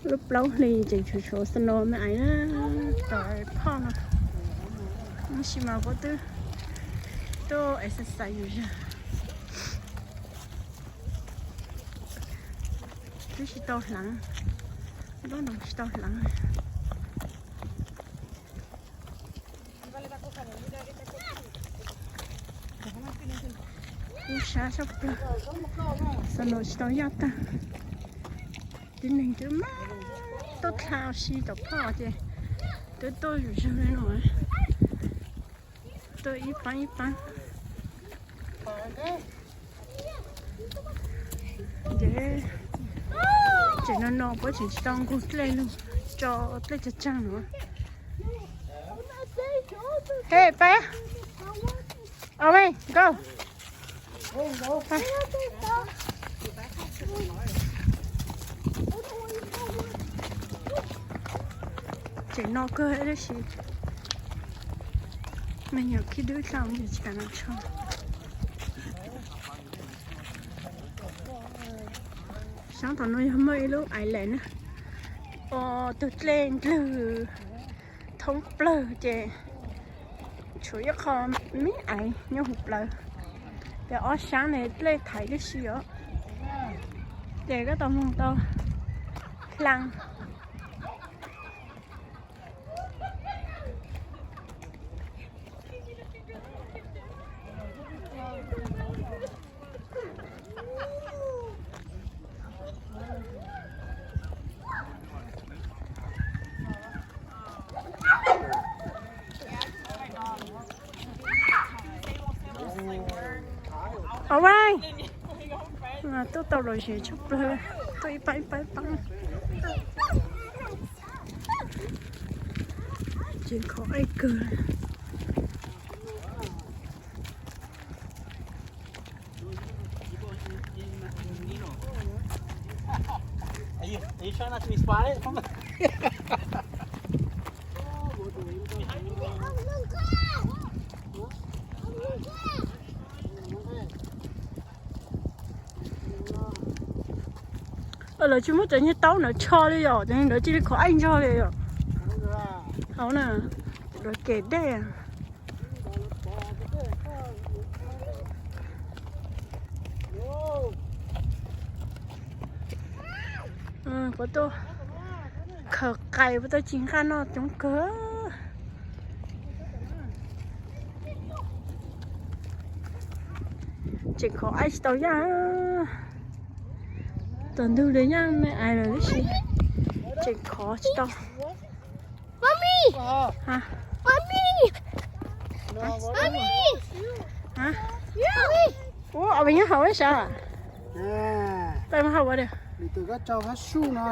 Lub plaub hlis tseem tshuav tshuav snow me aiv na, tom phoj no. Tab sis mas puab twb tuaj exercise yus zag, twb tsis tau hlaav, nplooj no tsis tau hlaav. Lub sab tshaj plaws, snow tsis tau yaj tag. Tib neeg twb maj tuaj dha si tom phoj ces twb tuaj zuj zus li no, tuaj ib paab ib paab. Ces, ces no no puab tseem tsis tau nqug dlej lug tso dlej tsag tsag no. Hey, peb. Away, go. Tseem no kawg tab sis me nyuam khib dub tau ces tsis kam noj tshaj. Saab tom no yog muaj ib lub island na, ua tug dlej ndlwg thoob plawg ces tshuav ib qho me aiv nyob huv plawv, ces ob saab ne dlej thaiv tib si os, ces koj tau moog tau hlaang. Away, tuaj tau lom zem tshaj plaws, tuaj ib paab ib paab ib paab. Tseem khov aib kawg. Lawv tsis muab cov niag taub ntawd tsho li yom, cov niag ntawd cia li khov aib ntog li yom. Hauv na, lawv kem dej. Puas tau khaws qais, puas tau ci nqaj noj coob kawg. Tseem khov aib tsis tau yaj. Tom ntug li nyaj me aiv lawm tab sis tseem khov tsis tau. Mommy! Mommy! Mommy! Ua, ob peb nyob hauv sav. Peb mus hauv ua di. Koj tso koj su no,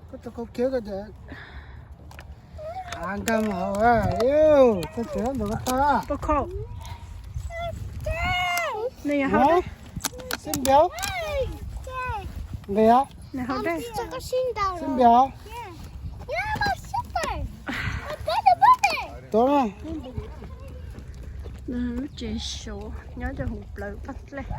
koj tso koj kiab koj nkag mus hauv. Koj tsev ntawd koj tag. Nws yog hauv dej. Nws hauv dej. Tuav na. Lub tsev suav nyob rau hauv plawv paj dlej.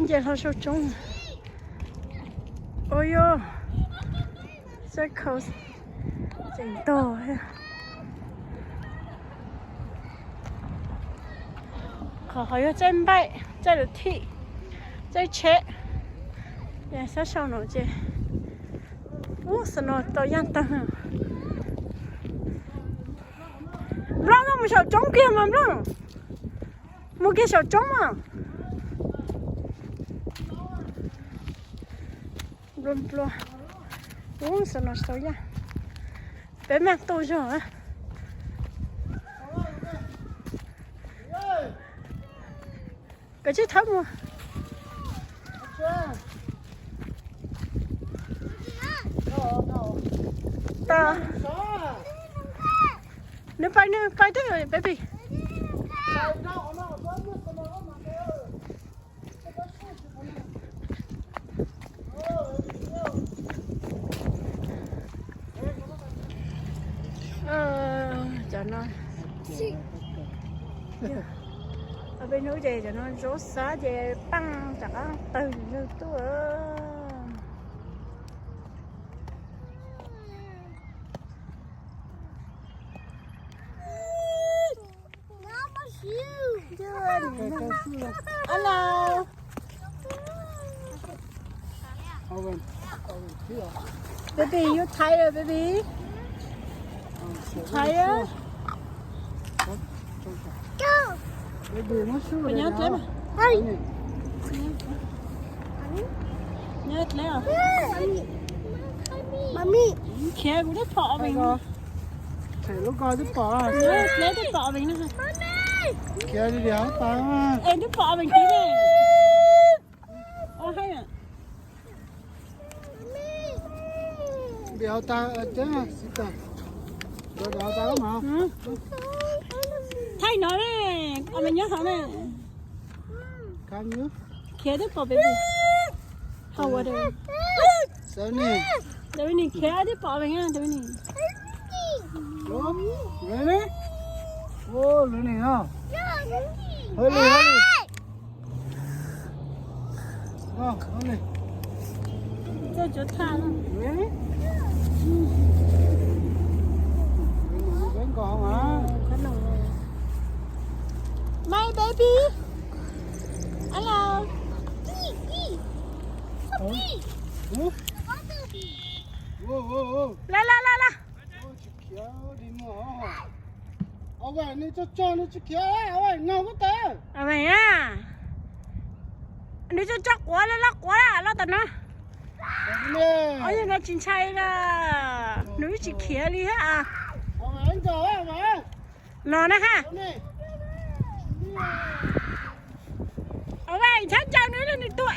Nce hlo saum roob. Ua yog, txaij khau tseem tog thiab. Qhov hauv yog txaij npaim, txaij lus thim, txaij tsheb. Sab saum no ces, ub, snow tau yaj tag. Nplooj, mus saum roob kiag mas Nplooj. Mus kiag saum roob mas. Nplua nplua. Ub, snow tsis tau yaj. Peb maj tu zog. Kav tsij thawb mus. Nws pais, nws pais twb baby. Cov No, peb hnub ces cov no zaub xab ces paj rov qab tawg zog tuaj. Hello. Baby, you tired, baby? You tired? Baby, no shoes. Nyob dleb mas. Nyob dleb os. Mami. Khiav kuv twb pom vees. Them lub ko twb pom. Dleb twb pom vees no. Khiav li diam tas. Es twb pom vees tid ne. Npias hauv tas, teb xis tas. Npias hauv tas mas. Thaij no ne, os mas nyob hauv ne. Khiav twb pom baby. Hau ua de. Sawv ni. David nis khiav twb pom vees na David nis. Lwm ne. Lwm nis no. Hauj lwm, hauj lwm. Txog cuab tshaj na. My baby. Hello. La la la la. Nws tso tso nws tsis khiav, nws tsis khiav. Nws tso tso quav loj loj quav loj tom no. Yog no tsis ntshai na, nws tsis khiav li thiab. Los na ha. Au, ntshai ntshai nws, nws tuag